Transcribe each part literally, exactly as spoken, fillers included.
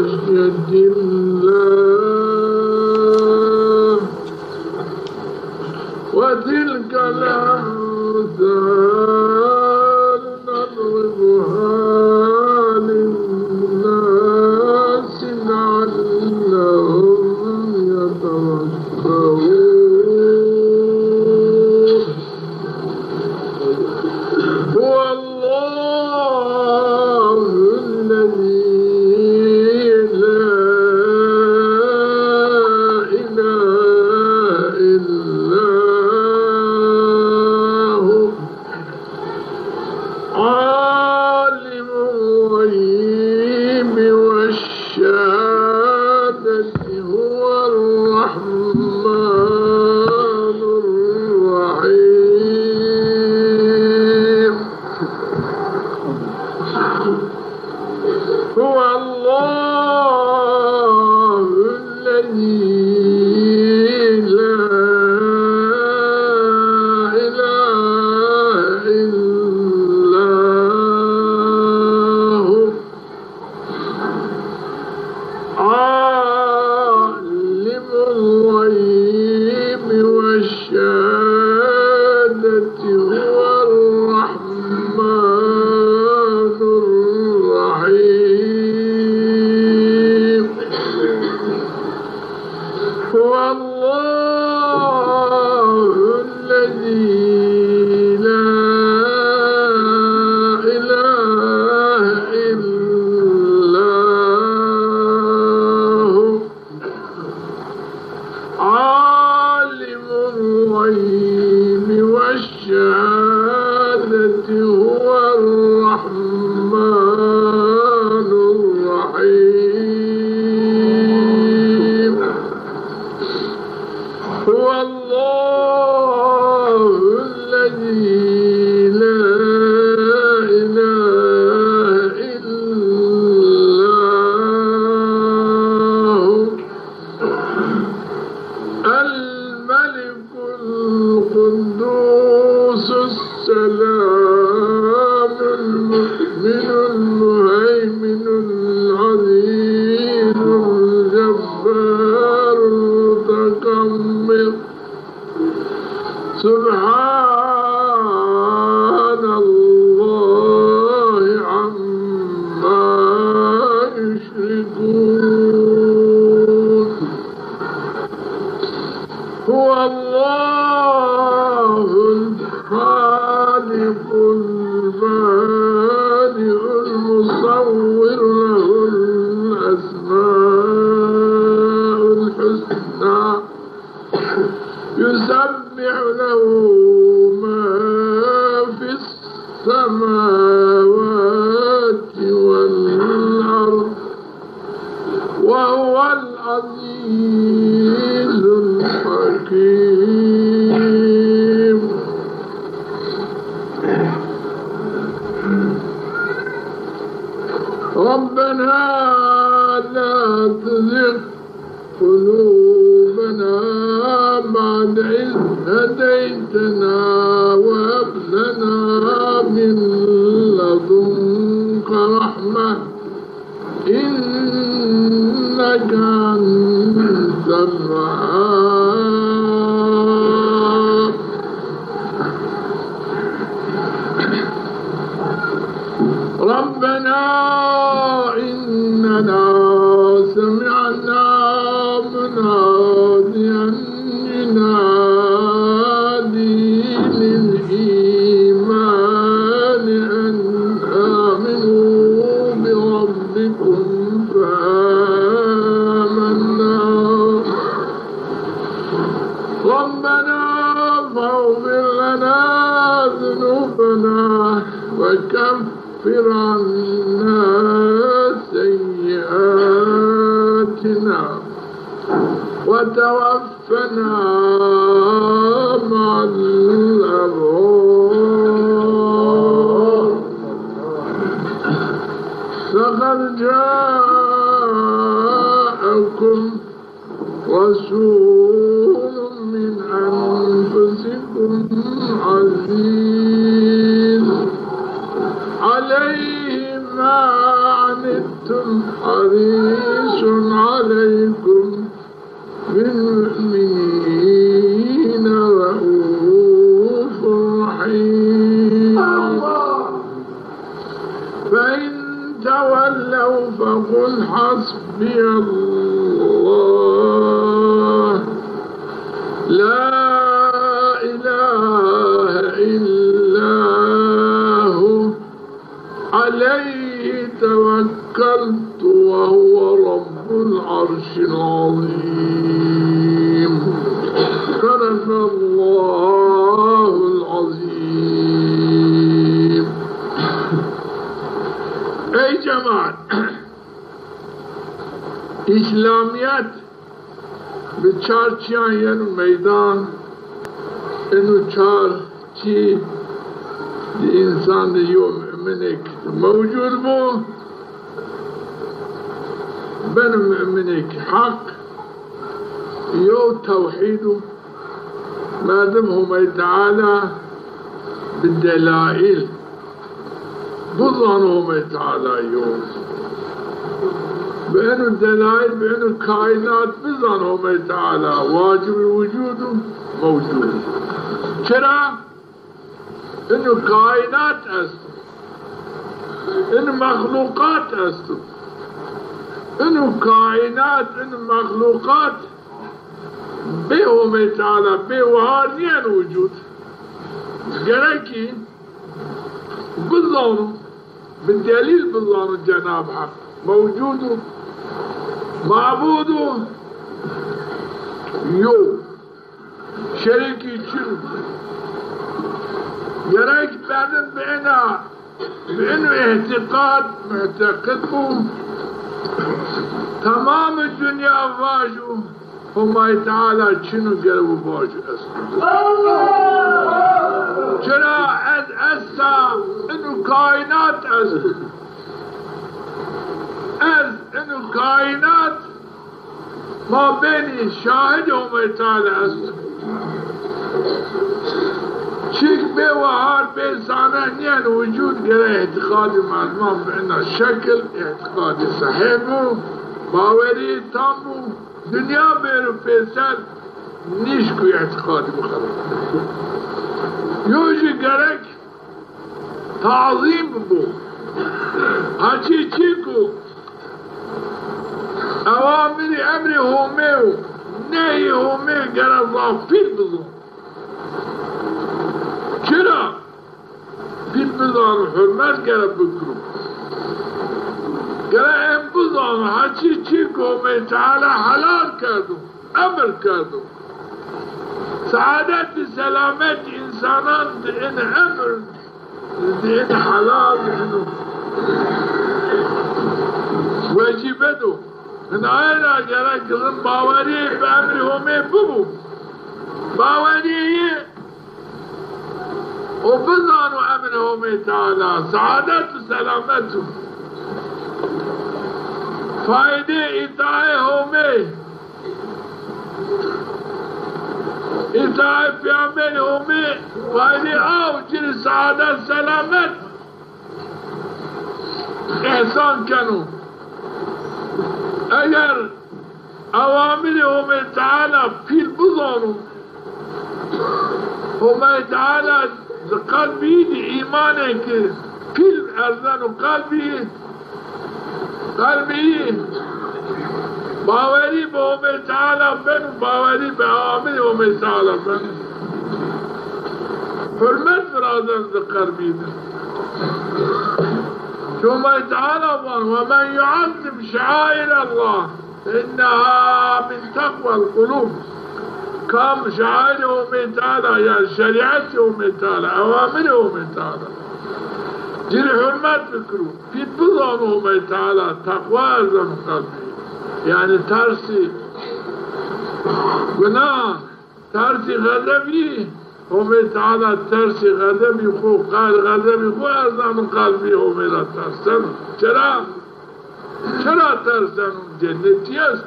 خشية الله. وتلك الأمثال نضربها للناس لعلهم يتفكرون. هو الله الذي لا إله إلا هو عالم الغيب والشهادة هو الرحمن الرحيم. هو الله الذي لا إله إلا هو عالم الغيب والشهادة هو الرحمن الرحيم. هو الله الذي لا إله إلا هو عالم الغيب والشهادة هو الرحمن الرحيم. هو الله الذي لا إله إلا هو الملك القدوس السلام المؤمن المهيمن العزيز الجبار المتكبر. سبحان الله عما يشركون. هو الله الخالق البارئ المصور له الأسماء الحسنى يسبح له ما في السماوات والأرض وهو العزيز الحكيم. ربنا لا تزغ قلوبنا بعد إذ هديتنا وهب لنا من لدنك رحمة إنك أنت الوهاب. ربنا إننا سمعنا مناديا ينادي للإيمان أن آمنوا بربكم فآمنا. ربنا فاغفر لنا ذنوبنا وكفر عنا سيئاتنا وتوفنا مع الأبرار. لقد جاءكم رسول من أنفسكم عزيز عليه ما عنتم حريص عليكم بالمؤمنين رءوف رحيم. فإن تولوا فقل حسبي الله لا إله إلا هو عليه توكلت وهو رب العرش العظيم. صدق الله العظيم. Ey cemaat, İslamiyet bi çar çîyan yeno meydan. Ino çar çî di însan de yew muminêk mewcud bo. Beno muminêk heq, yew tewhîd o. Merdim Homey Teala bi delaîl bizano Homey Teala yo. Bi eno delaîl, bi eno kaînat bizano Homey Teala wacibî wucud o, mewcud o. Çira? Eno kaînat esto. Eno mexluqat esto. Eno kaînat, eno mexluqat bê Homey Teala, bê wahar nîyeno wucud. Gerekî bizano, bi delîl bizano Cenab Heq mewcud o, mabud o, yo. Şerîkî çin o. Gerek merdim bi ena, bi eno îtîqad muteqid bo. Temamê dinya vajo Homay Teala çin o, gerew vajo esto. Çira ez esta, eno kaînat esto. Ez eno kaînat Mabeynî şahidê Homay Teala esto. Çik bê wahar, bê zana nîyeno wucud, gere îtîqadê merdiman bi ena şekil îtîqadê sehîh bo, bawerî tam bo, dinya bêro pêser, nîşko îtîqadî bixelefo. Yo jî gerek tazîm bo. Heçî çî ku ewamirî emrê Homê û nehyê Homê gere zaf pîl bizano. Çira? Pîl bizano, hurmet gere bikiro. Gere em bizano, heçî çî ku Homê Teala helal kerdo, emir kerdo. Seadet û selamet însanan di in emir, di in helal, di in wecîbe do. Hinaye ra gerek rind bawerî bi emrê Homê bibo. Bawerî yê o bizano emrê Homê Teala, seadet û selamet o. Faydê îtaê Homê, îtaê Peyamberê Homê, faydê aw ci rê seadet selamet îhsan keno. Eger ewamirê Homê Teala pîl bizano, Homay Teala di qelbî di îmanêk pîl erzeno qelbî, qelbî bawerî bi Homê Teala beno, bawerî bi ewamirê Homê Teala beno. Hurmet virazeno di qelbî di. Homay Teala van, "Ve men yuazzim şaîrallah." Înneha min teqwel qulûb. Kam şaîrê Homê Teala, yanî şerîetê Homê Teala, ewamirê Homê Teala, ci rê hurmet bikiro, pîl bizano Homê Teala, teqwa erzeno qelbî. Yanî tersî gunah, tersî xezebî, Homê Teala tersî xezebî xo, qehr xezebî xo erzeno qelbî, Homê ra terseno. Çira? Çira terseno? Cennetî est.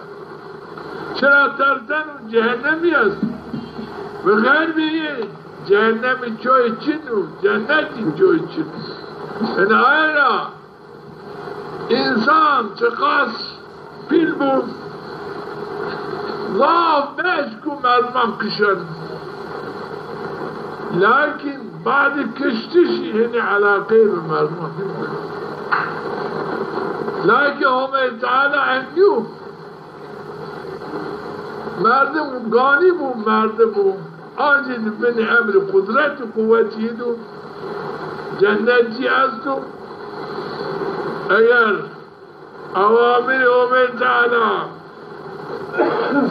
Çira terseno? Cehennemî est. Bi xerbî yê cehennemî coy çin o, cennetî coy çin o. Inaye ra Însan çiqas pîl bo, zaf meşk û merdiman kişen. Lakin badê kiştişî hinî eleqeyê bi merdiman nîyo. Lakin Homey Teala en nîyo. Merdim ganî bo, merdim bo. Ancî di binî emrî qudret û quwetî yi do, cennet zî esto. Eger awamirê Homê Teala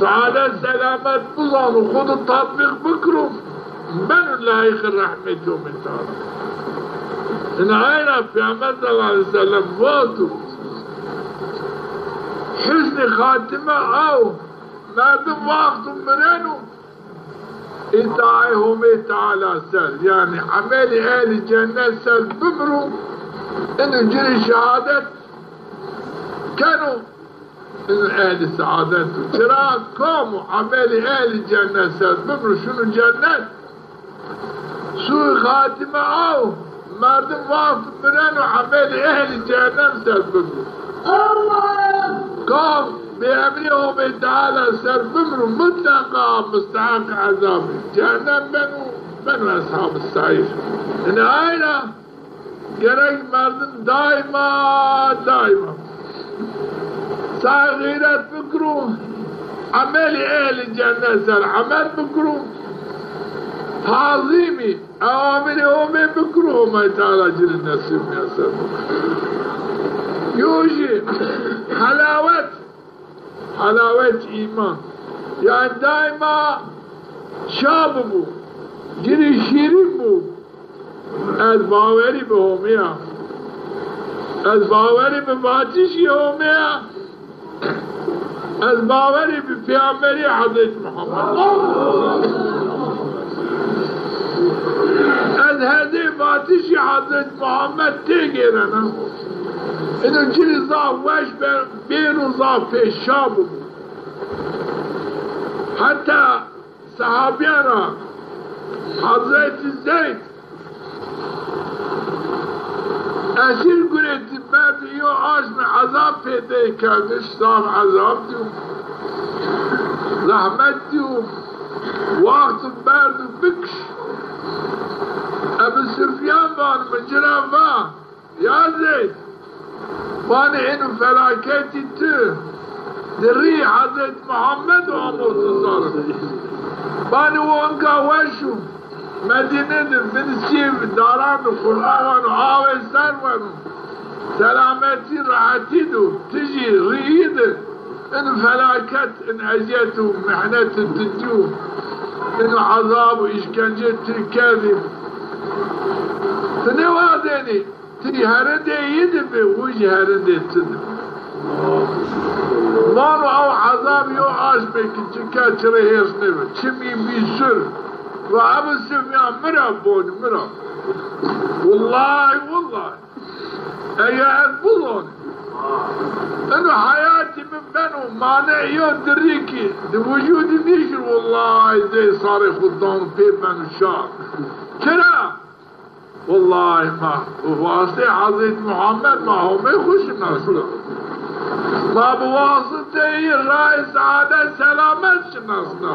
saadet selamet bizano, xwu di tatbîq bikiro, beno layiqê rehmetî Homê Teala. Ina ay ra Peyxamber sallallahu aleyhi ve sellem vato, husnî xatîme aw, merdim wexto mireno, îtaayê Homê Teala ser, yanî emelî ehlî cennet ser bimiro, ino ci rê şehadet keno, ino ehlî seadet o. Çira kamo emelî ehlî cennet ser bimiro, şino cennet, sûî xatîme aw, merdim wexto mireno emelî ehlî cehennem ser bimro. Kam bêemrî Homê Teala ser bimro, mutleqa musteheq ezab cehennem beno, beno eshabî saîr. Ina ay ra gerek merdim daîma, daîma say xeyret bikiro, emelî ehlî cennet ser emel bikiro, tazîmî ewamirê Homê bikiro, Homay Teala ci rê nesîb miyaser bikiro. Yo jî helawet, helawet îman. Yanî daîma şa bibo, ci rê şîrîn bo. Ez bawerî bi Homê ya. Ez bawerî bi vatişî Homê ya. Ez bawerî bi Peyxamberî Hezretî Muhammed. Ez hezê vatişî Hezretî Muhammed têgêrena. Ino ci rê zaf weş be-, bêro, zaf pê şa bibo. Heta sehabîyan ra Hezretî Zeyd esîr guretî, berdî yo aşmî, ezab pê dey kerdiş, zaf ezab dîyo, zehmet dîyo, wexto berdo bikiş. Ebû Sufyan van, mi ci ra va, ya Zeyd, vanê êno felaketî ti di rî Hezret Muhammed amo ti zaro. Vanê o inka weş o. Medîne de bin sîyê daran de xurma weno, awê ser weno. Selametî, rehetî do. Ti jî rîyî de in felaket, in eziyet û mihnet û ti dîyo, in ezab û îşkence ti kerdî. Ti nêwazenî. Ti herindê yi de bi, wi jî herindê ti de bi. Vano ew ezab yo aşmê ki çike çi rê hêrs nêbi. Çimî bî sur. Va Ebû Sufyan mi ra bonî, mi ra. Willay, willay. Eger ez bizonî, ino heyatî mi beno mane yo di rî ki di vujudî nîşir, willay zey sarê xwu dano pê beno şa. Çira? Willay ma bi wasiteyê Hezretî Muhammed ma Homê xwu şinasna. Ma bi wasiteyî rayê seadet selamet şinasna.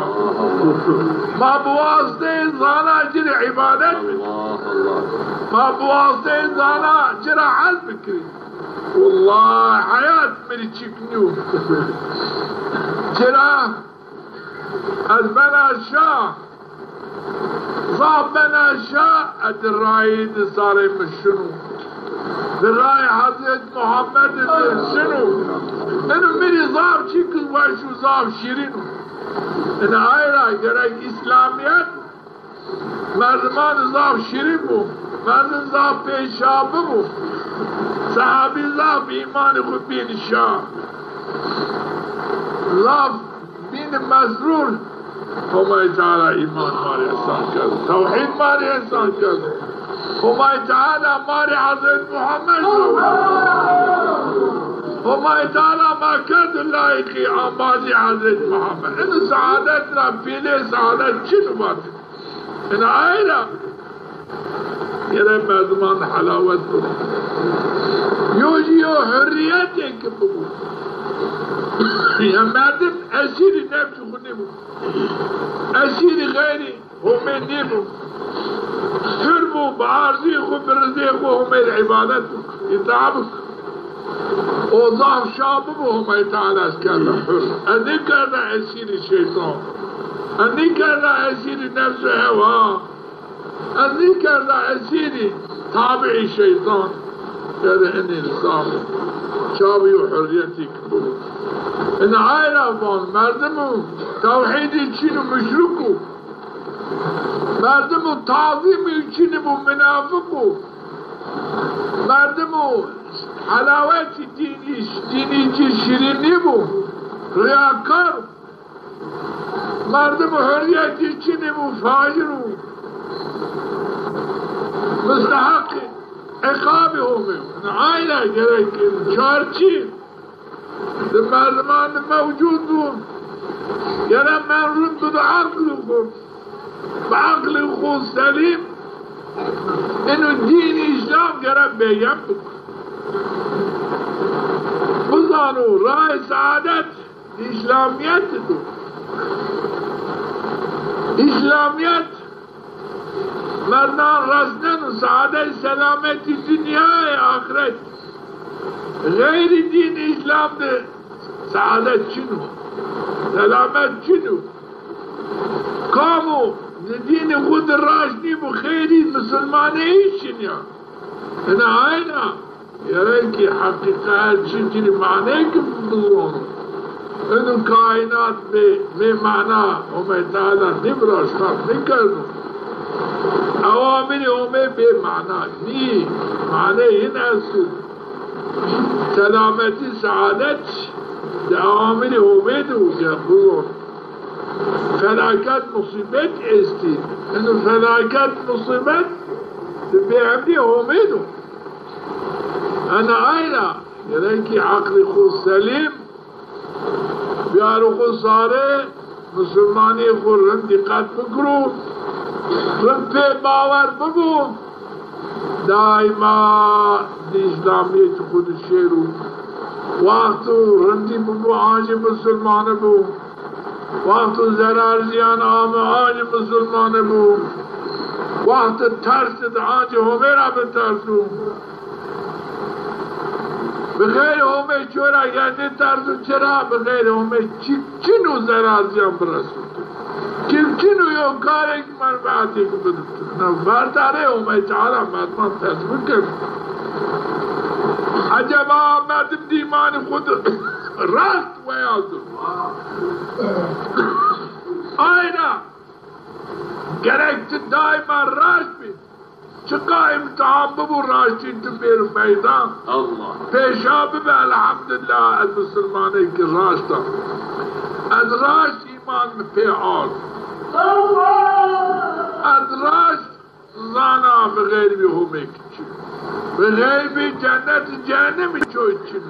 Ma bi wasiteyî zana ci rê îbadet bikirî. Ma bi wasiteyî zana ci ra hez bikirî. Willay heyat mi rê çîk nîyo. Çira? Ez bena şa. Zaf bena şa, ez di rayî di sarê mi şino. Di rayê Hezret Muhammedî di şino. Ino mi rê zaf çîk weş û zaf şîrîn o. Ina ay ra gerek îslamîyet merdiman zaf şîrîn bo. Merdim zaf pê şa bibo. Sehabî zaf îmanê xwu bîn şa. Zaf bîn mesrûr. Homay Teala îman ma rê îhsan kerdo. Tewhîd ma rê îhsan kerdo. Homay Teala ma rê Hezret Muhammed şawit. Homay Teala ma kerdo layîqî embazî Hezret Muhammed. Ino seadet ra pîlê seadet çin o vatê. Ina ay ra gerek merdiman helawet biro. Yo jî yo hurrîyetê ki bibo. Ya merdim esîrî nefsî xwu nêbo. Esîrî xeyrî Homê nêbo. Hur bo, bi arzûyê xwu, bi rizê xwu Homê rê îbadet bik, îtaa bik. O zaf şa bibo, Homay Teala ez kerda hur. Ez nêkerda esîrî şeytan. Ez nêkerda esîrî nefs û hewa. Ez nêkerda esîrî tabiî şeytan. Yanî inî zaf şa bi yo hurrîyetî ki bibo. Ina ay ra van merdimo tewhîdî çin û muşrik o. Merdimo tazîmî çinî bo, munafiq o. Merdimo helawetî dînî, dînî ci şîrîn nîbo, riyakar o. Merdimo hurrîyetî çinî bo, facir o. Musteheqî iqabî Homê o. Ayna gerek çarçî di merdiman de mewcud bo. Gere merdum bido eqlê xwu. Bi eqlê xwu selîm ino dînî Îslam gere beyen biko. Bizano rayê saadet Îslamîyet id o. Îslamîyet merdan resneno saadet selametî dinyayê axret. Xeyrî dîn Îslam de saadet çin o, selamet çin o. Kamo di dînî xwu de raşt nîbo, xeyrî misilmanê hîç çin ya. Ina ayna. Gerek ki heqîqet, her çî ci rê maneyê ki bizono. Ino kaînat bê, bê mana Homê Teala nêviraşt, xelq nêkerdo. Ewamirê Homê bê mana nî, maneyê yin esto. Selametî, saadet di ewamirê Homê de o, ya bizono. Felaket, musîbet estî. Ino felaket, musîbet di bêemrî Homê de o. Ena ay ra gerek ki eqlê xwu selîm, biyaro xwu sare, misilmanîyê xwu rind dîqet bikiro, rind pê bawer bibo, daîma di Îslamîyetî xwu de şêro. Wexto rindî bibo, ancî misilmane bo. Wexto zerar zîyan ame, ancî misilmane bo. Wexto ters de, ancî Homê ra biterso. Bi xeyrê Homê ço ra gerdê terso, çira? Bi xeyrê Homê çik çin o zerar zîyan bireso. Çik çin o yo karê ki menfeetê ki bido. Na verdarê Homê Teala merdiman ters bikir. Eceba merdim di îmanî xwu de rast weya zû? Ayna gerek ti daîma raşt bî. Çiqa îmtîhan bibo, raştî tu bêro meydan. Allah. Pêşa bibe, elhamdulillah, ez misilmanêkî raşt a. Ez raşt îman mi pê ard. Allah. Ez raşt zana bi xeyrî bî Homêk çin. Bi xeyrî bî cennet, cehennemî çoy çin.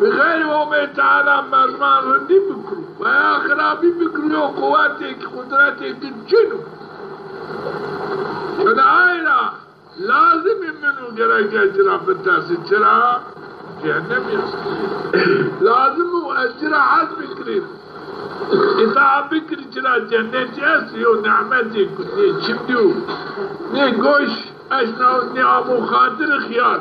Bi xeyrî Homê Teala merdiman rindî bikiro veya xirabî bikiro, yo quwetêk, qudretêk çin o. Ina ay ra lazimî min o gereke ci ra bitersî. Çira? Cehennemî est. Lazim o ez ci ra hez bikirî. Îtaa bikirî, çira cennetî est, yo nîmetêk o, nê çimdî yo, nê goş eşna, nê amo xatirî xiyar.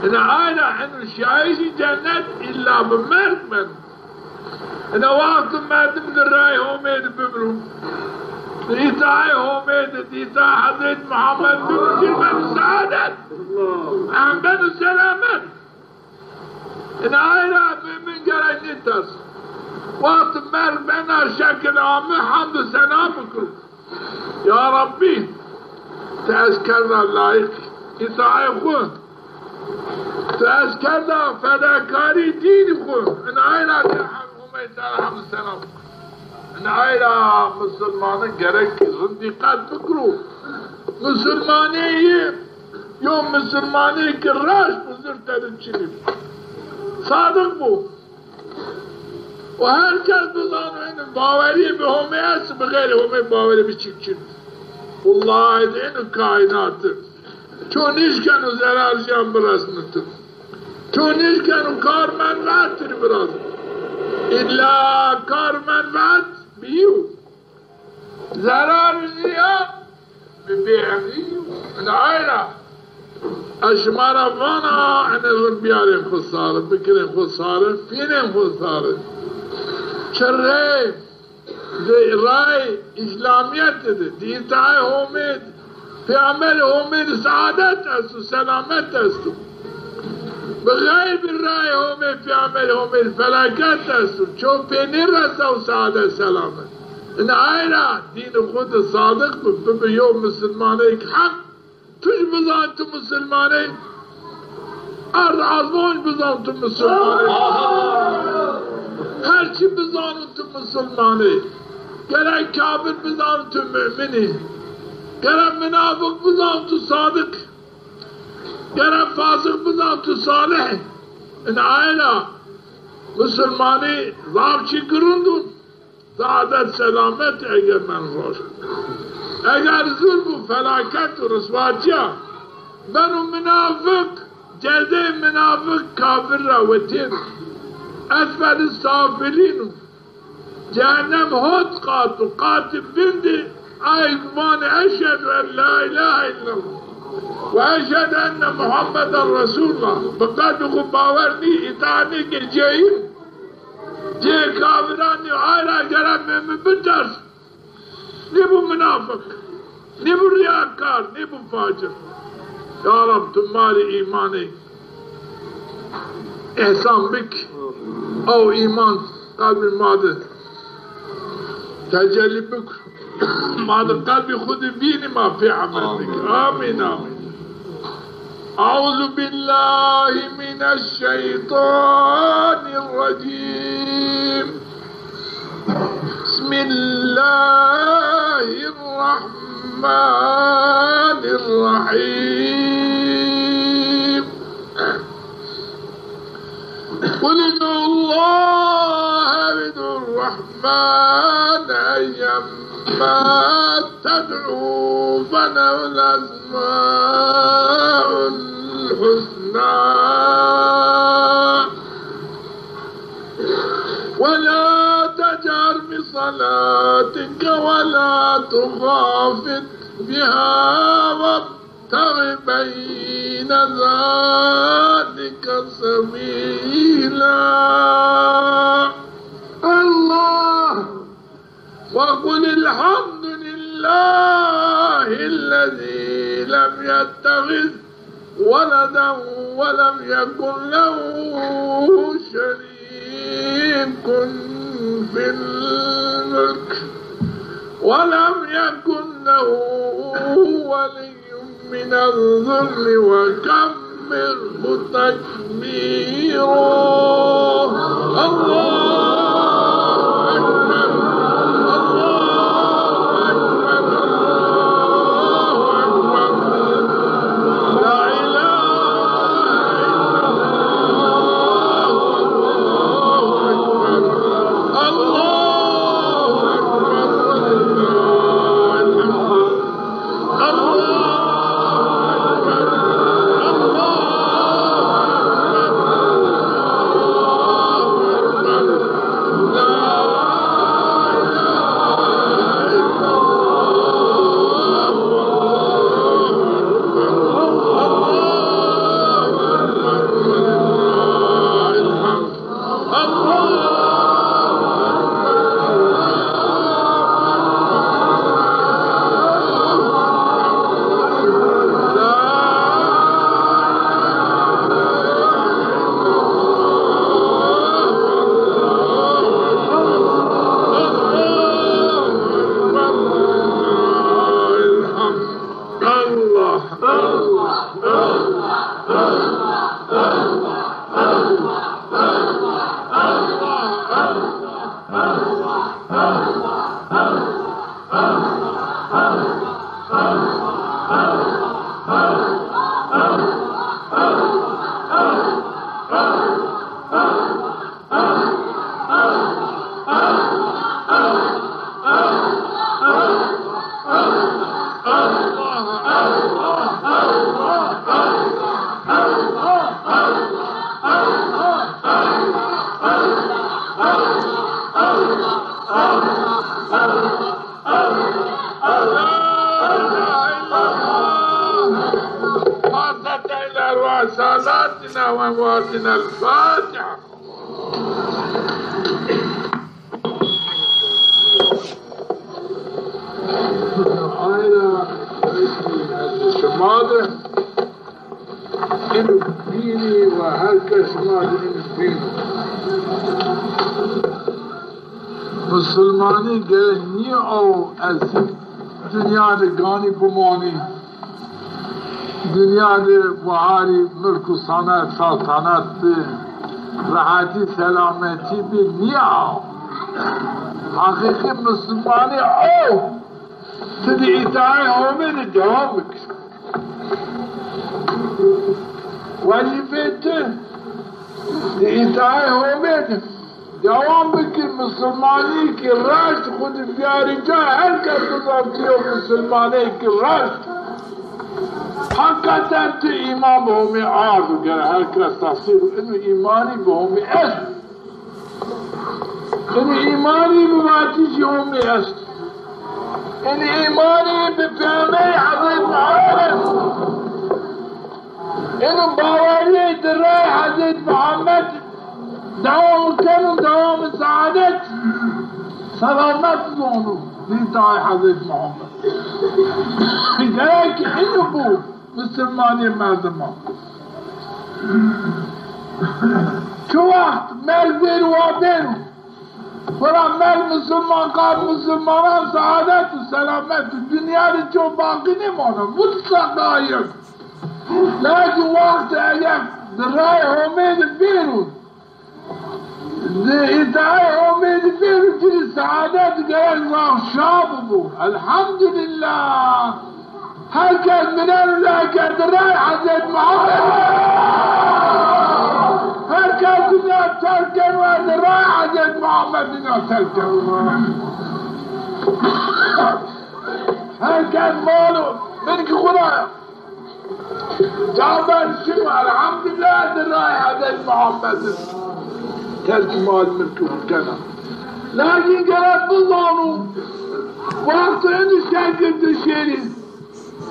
Ina ay ra eno şiyayîşî cennet îlla bi merg beno. Ina wexto merdim di rayê Homê di bimro, di îtaê Homê di, di îtaê Hezret Muhammed bimro, ci beno saadet. Em beno selamet. Ina ay ra mumin gerek nêterso. Wexto merg bena şekil ame, hamd û sena bikiro. Ya Rabbî, ti ez kerda layîq îtaê xwu, ti ez kerda fedakarî dînî xwu. Ina ay ra de hem Homê Teala hemd û sena bikir. Ina ay ra misilmane gerek rind dîqet bikiro. Misilmanê yê, yo misilmanêkî raşt bo, zur tede çinî bo. Sadiq bo. Û her kes bizano eno bawerî bi Homê est, bi xeyrê Homê bawerî bi çik çin. Wellahî de eno kaînatî Ço nişkeno zerar jiyan biresnito. Ço nişkeno kar menfeet tiri biresno. Îlla kar menfeet bîyo. Zerar jiyan bi bêemrî yo. Ina ay ra ez şima ra vana, ene zon biyarên xo sare, bikirên xo sare, fînên xo sare. Çirrê di rayê Îslamîyete de, di îtaê Homê de, Peyxamberê Homê de seadet esto, selamet esto. Bi xeyr bi rayê Homê, Peyxamberê Homê de felaket esto. Ço pê nêresa û seadet selamet. Ina ay ra dînê xo de sadiq bi, bibi yo misilmanêk heq. Tu jî bizan tu misilman ê. Erd azmon bizan tu misilman ê. Her çî bizan tu misilman ê. Gerek kafir bizan tu mumin ê. Gerek minafiq bizan tu sadiq ê. Gerek fasiq bizan tu salih ê. Ina ay ra misilmanî zaf çî girûnd o. Seadet selamet eger ben roşt. Eger zulm û felaket û riswatîya beno minafiq, cezê minafiq kafir ra wetên. Esfel safilîn o. Cehennem hot qat o, qatê bin de ay vanê eşhedü en la îlahe îllallah ve eşhedü enne Muhammeden Resulullah. Bi qelbê xo bawer nî, îtaat nêkê cehîl. Cê kafiran nîyo, ay ra gere mumin biters. Nêbo minafiq, nêbo riyakar, nêbo facir. Ya Rab, tu ma rê îmanê îhsan bik. Ew îman qelbê ma de tecellî bik. Ma de qelbê xwu de bînî, ma pê emel bik. Amîn, amîn. أعوذ بالله من الشيطان الرجيم. بسم الله الرحمن الرحيم. قل ادعوا الله أو ادعوا الرحمن أيما تدعوا فله الأسماء الحسنى ولا تجهر بصلاتك ولا تخافت بها وابتغ بين ذلك سبيلا. الله. وقل الحمد لله الذي لم يتخذ ولدا ولم يكن له شريك في الملك ولم يكن له ولي من الذل وكبره تكبيرا. الله أكبر، الله أكبر، الله أكبر. لا إله إلا الله، الله أكبر، الله أكبر. الله أكبر، الله أكبر. Muhammadin, El Fatiha. Ayra şima de inu bînî ve her kes şima de inu bînî. Musulmanî gerek nîyo ez dinya de ganî bimanî. Dinya de baharî milk û sanet, saltanet bi, rehetî, selametî bi, nîya. Heqîqî musulmanî o. Ti di îtaê Homê de dewam bikir. Wezîfê ti di îtaê Homê de. Dewam bikir, musulmanî ki raşt xwu di biyarî ca, her kes bizan ti yo musulmanê ki raşt. Hakikaten ti îman bi Homê ard, gere her kes tesdîq, inu îmanî bi Homê est. Inu îmanî bi vatişî Homê est. Inu îmanî bi peyxemberî Hezret Muhammed est. Eno bawerîyê di ray Hezret Muhammed dewam keno, dewam saadet, selamet zono, di tay Hezret Muhammed. Gerek eno bu musulmanê merdima. Çi waxt merg bêro wa bêro, wela merg musulman qal musulmanan saadet û selamet û dinya de ço baqî nêmano. Mutlaka yek. Lakin wextê eger di ray Homê de bêro, di îtaê Homê de bêro, ci rê saadet gerek zaf şa bibo. Elhamdulillah. Her kes bineno la ke di ray Hezret Muhammed. Her kes dinya terk keno, di ray Hezret Muhammed dinya terk keno. Her kes mal û milkî xwu ra Caber şino, elhamdulillah, di ray Hezret Muhammed terk mal milk û kena. Lakin gerek bizano, wexto eno şekil di şêrî,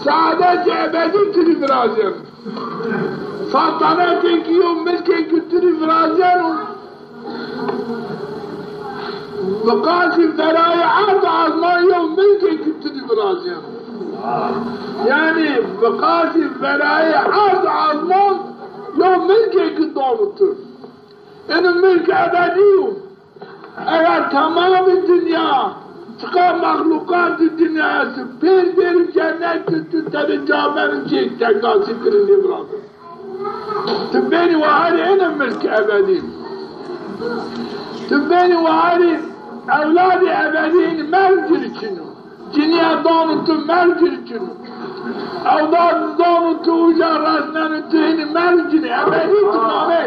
saadetê ebedî ti rê virazeno. Saltanetê ki yo, milkê ki ti rê virazeno, bi qasî verayê erd û azman yew milkê ki ti rê virazeno. Yanî bi qasî verayê erd û azman yew milkê ki dano ti. Eno milk ebedî yo. Eger temamî dinya, çiqa mexluqatê dinya esto, pêr bêrî cennet de, ti tede ca beno, cêk tengasî ti rê nêvirazeno. Ti benî waharî ênê milk ebedî. Ti benî waharî ewladê ebedî, ênê merg ci rê çin o. Cinîya dano ti, merg ci rê çin o. Ewlad dano ti, uca resneno ti, ênê merg ci rê, ebedî ti manê.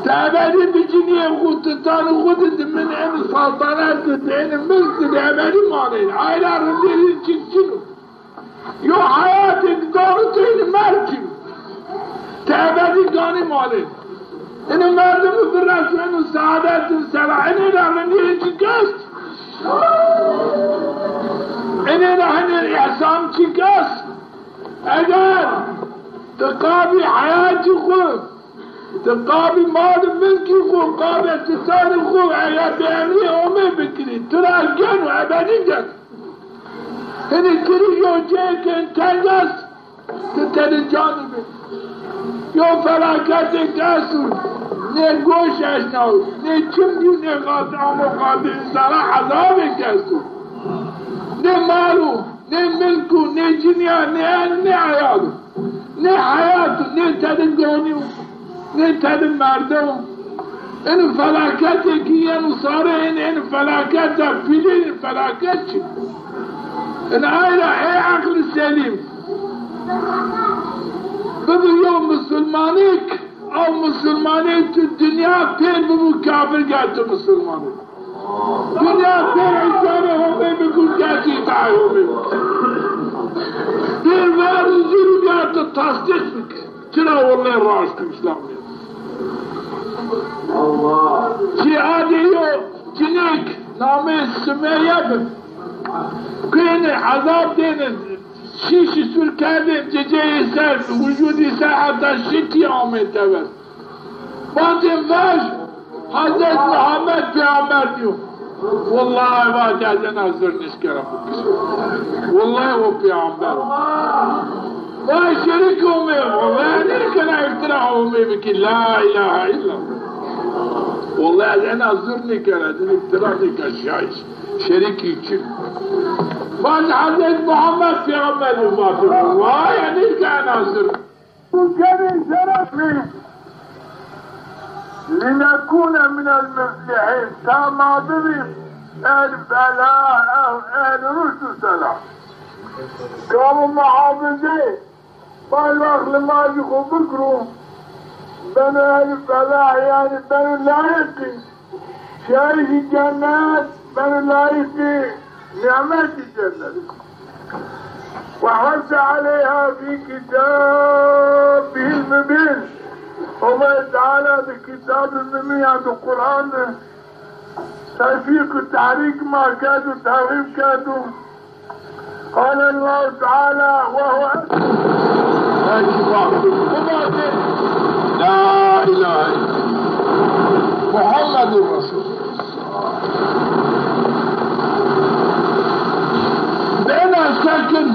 Ti ebedî bi cinîyê xwu, ti tanî xwu de dimin, ênê saltanet de, ênê milk de, di ebedî manê. Ayra rindî rî çîk çin o. Yo heyatê dano ti, ênê merg ci. Ti ebedî ganî manê. Ênê merdimî biresneno saadet û sela-, ênê ra rindî çîk est? Ênê ra hinî îhsan çîk est? Eger ti qabî heyatî xwu, ti qabî mal û milkî xwu, qabê titanî xwu, eger bi emrê Homê bikirî, ti ra geno, ebedî geno. Hinî ti rê yo cêkên teng est, ti tede ca nêbê. Yo felaketêk esto, nê goş eşnawo, nê çim dîyo, nê qat amo, qatê însana ezabêk esto. Nê mal o, nê milk o, nê cinîya, nê en, nê eyal o. Nê heyat o, nê tede ganî yo, nê tede merde yo. Ênê felaketêk ki yeno sare, ênê, ênê felaketa pîlî, ênê felaket çin. Ênê ayra ey eqlî selîm bibi yo musulmanêk, ew musulmanê tu dinya pêr bibo kafir, ger tu musulman î. Dinya pêr îsabê Homê bikir, ger tu îtaê Homê bikir. Pêr ver û zûrî, ger tu tesdîq bikir. Çira wellay raşt û Îslamî. Çi adê yo cinêk namê Sumeyye bi. Kuyêne ezab dêne, Şîşî sûr kerdên ciceyê ser, wicudî ser heta şitî amê tever. Vatên vaj, Hezret Muhammed pêxember yo. Wellahî vatê ez ena zir nişkera bikir. Wellahî o pêxember o. Vay şerîk omê, vay nêkena îftira omê bikir. La îlahe îllallah. Wellahî ez ena zir nêkera, ez îftira nêkena şayîş. Şerîkî çi? Vaj Hezret Muhammed pêxember yo vatê. Vay nêkena zir. Bu kere şerefî, "Linekune minel muflihîn", ta ma bibî ehl felah, ehl, ehl ruşd û selah. Gavo muhafizê, bayrax limajî xo bikiro, beno ehl felah, yanî beno layiqî şerîkî cennet, beno layiqî nîmetî cennet. وحث عليها في كتابه المبين. Homay Teala di kitabî mubîn, yanî di Quran di teşwîq û tehrîk ma kerdo, terxîb kerdo. قال الله تعالى وهو أكبر. لا إله إلا الله محمد رسول الله. Bena sekin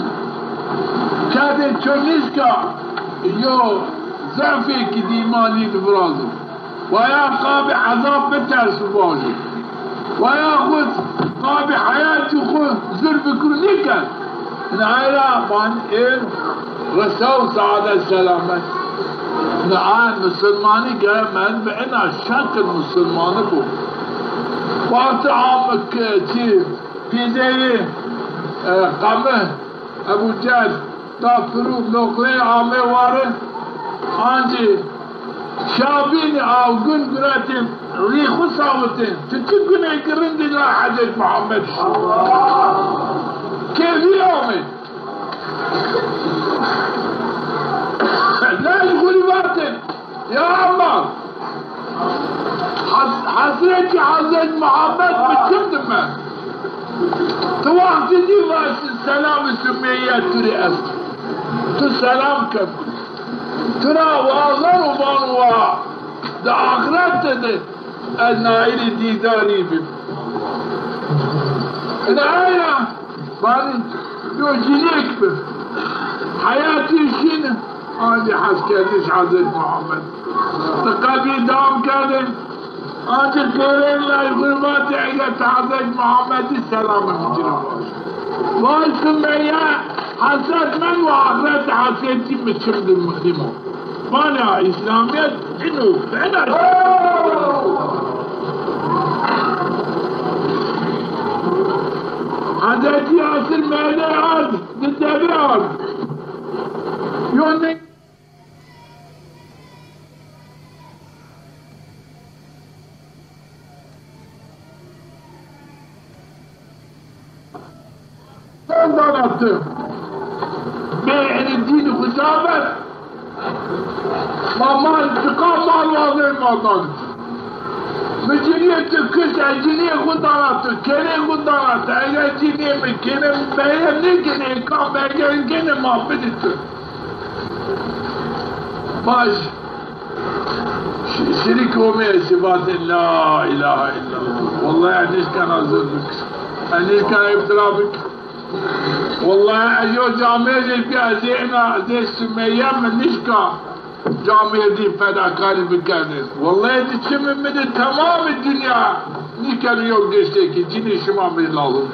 kerdê çonîska yo zefêkî di îmanî di virazo. Waya qabê ezab biterso vajo. Waya xwu qabê heyatî xwu zur bikiro nêkerd. Ina ay ra van ê resew saadet selamet. Ina a musulmanî gere mend bi ina şekil musulmanî bo. Wextî amik çi pîzeyî, e, qemi Ebu Cehil da pirû noqleyê amê ware, ancî şabînî aw gun guretên, rî xwu sawitên. Ti çi gunêkî rindî la Hezret Muhammed şî. Kêfî amê. Lej xwu rî vatên. Ya Emmar, hes-, hesretî Hezret Muhammed mi çim di mend. Ti wextî dî vaj selamê Sumeyye tu rê est. Tu selam ken. Tu ra wazeno vano wa di axirete de ez naîlê dîdarî bim. Ina ay ra vanî yo cinêk bi. Heyatî şîni, ancî heskerdiş Hezret Muhammed. Ti qebî dam kerdên, ancî qêrên lej xwu vatê eger ti Hezret Muhammedî selamê mi ci ra vaj. Vaj Sumeyye, hesret mend wa axirete hesretî mi çim di mixîmo. Mana Îslamîyet ino bena. Hezretî Yasir merdê ard, di devê ard. Yo ne- Sen dana ti. Bê enê dînî xwu ca ver. Ma mal, çiqa mal wazên ma dan ti. Mi cinîyê ti kişt, ez cinîyê xwu dana ti, kênê xwu dana ti. Eger cinîyê mi kênê mi beyre nêkenê, kam eger kenê ma bidî ti. Baş. Şi-, şirîk omê ez vatê la îlahe îllallah. Wellahî ez nişkena zir bik. Ez nişkena îftira bik. Wellahî ez yo camêrdê bîya zê ina zê Sumeyye mi nişka camêrdî fedakarî bikerdê. Wellahî di çimê mi de temamê dinya nîkeno yo giştêkî cinî şima mi lazim.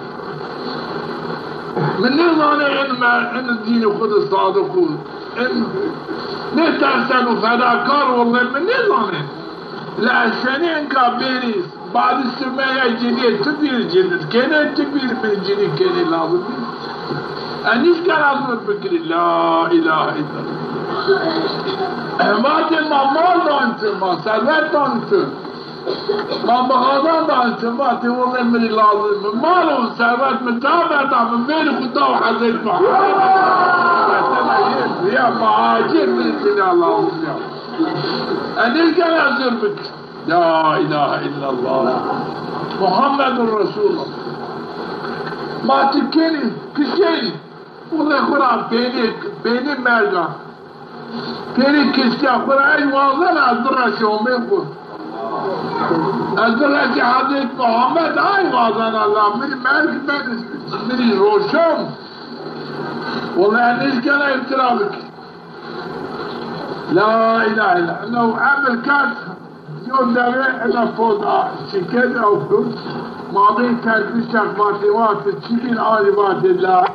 Mi nêzanê in me-, in dînê xwu de sadiq o. Em nêterseno fedakar o, mi nêzanê. La ez senî enka bêrî badî Sumeyye cinîyê ti bîr cinî kenê, ti bîr mi cinî kenî lazim. Ez nîşkena zûr bikirî. La îlahe îllallah. Vatê ma mal dan ti, ma servet dan ti. Ma bixazan da ti vatê, wellahî mi rê lazim mi. Mal û servet mi ca verda, mi mêrê xwu da Hezret Muhammed. Ya ma acil mi rê dinya lazim ya. Ez nêgera zor bik. La îlahe îllallah. Muhammedun Resulullah. Ma ti kenî, ti kenî. Oxlê xwu ra peynî, peynî merg a. Pêrî kiştîya xwu ra ey wazena ez bireşî omê xwu. Ez bireşî Hezret Muhammed, ay wazena la mi rî merg beno, mi rî roşan. Wela ez nêşkena îftira bikî. La îlahe îlla. Eno emir kerd, yo dewe ena pod a şiked ew kurt. Ma bê kerd, niştex vatê, vatê çi bîn, anî vatê la.